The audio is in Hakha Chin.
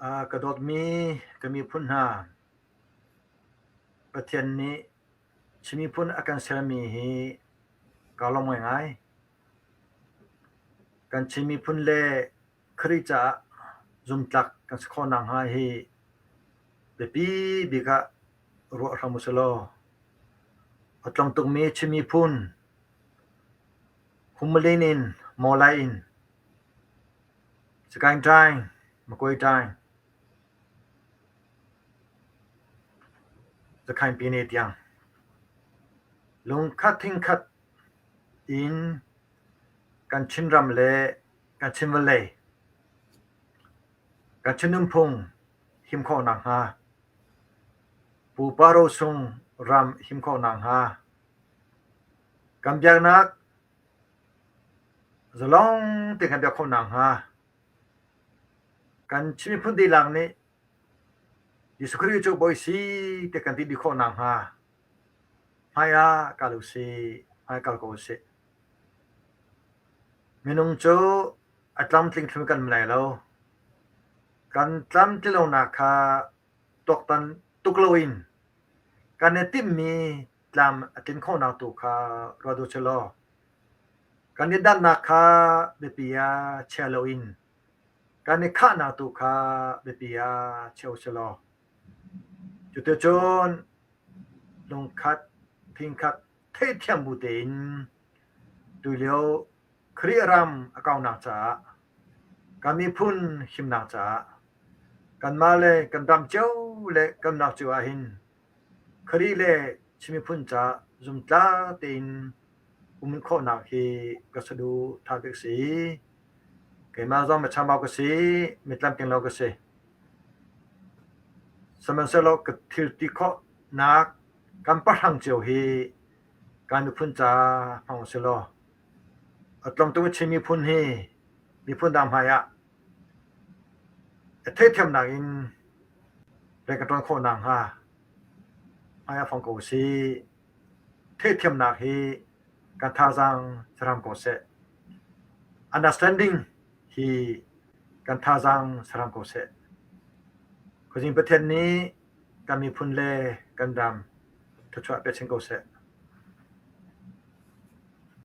Ka dawtmi ka miphun hna, Pathian nih Chin miphun a kan sermi hi kaa lawm ngaingai. Kan Chin miphun le Khrih caah zumtlak kan si khawh nakhnga hi biapi bik ah ruah hram usih law a tlawm tukmi Chin miphun Humulin in Mawlai in Sagaing Ṭaing, Makwe Ṭaing, Zakhain Pyine tiang lungkhat thingkhat in kan Chinram le kan Chin vawlei, kan Chin nunphung him khawh nakhnga, pupa rosung ram him khawh nakhnga, kan biaknak Zalong tein kan biak khawh nakhnga kan Chin miphun dihlak nih Jesuh Khrih cu Bawi si ti kan ti dih khawh nakhnga hmai ah kal usih, hmai kal ko usih. Minung cu a tlamtling thlu kan um lai lo. Kan tlamtlinlonak kha tuaktan tuk loin kan i timhmi tlam a tlin khawhnak tu kha ruat u law kan i dannak kha biapi ah chia loin kan i khahnak tu kha biapi ah chia u law cuticun lungkhat thingkhat theihthiam bu tein tulio Khrih ram a kaunak caah kan miphun himnak caah kanmah le kan ram cio le kan nak cio ahhin Khrih le Chin miphun caah zumtlak tein um khawhnak hi ka saduhthah bik a si. Keimah zong michambau ka si, mitlamtling lo ka si. Sihmanhsehlaw ka thil ti khawhnak kan pahrang cio hi kan miphun caah hmang usih law a tlawmtuk Chin miphun hi miphun dang hmai ah a theihthiamnak in rian kan ṭuan khawh nakhnga hmai ah fong ko usih. Theihthiamnak hi kan thazaang si hram ko seh. Understanding hi kan thazaang si hram ko seh. Khuazing Pathian nih kan miphun le kan ram thluachuah pe chin ko seh.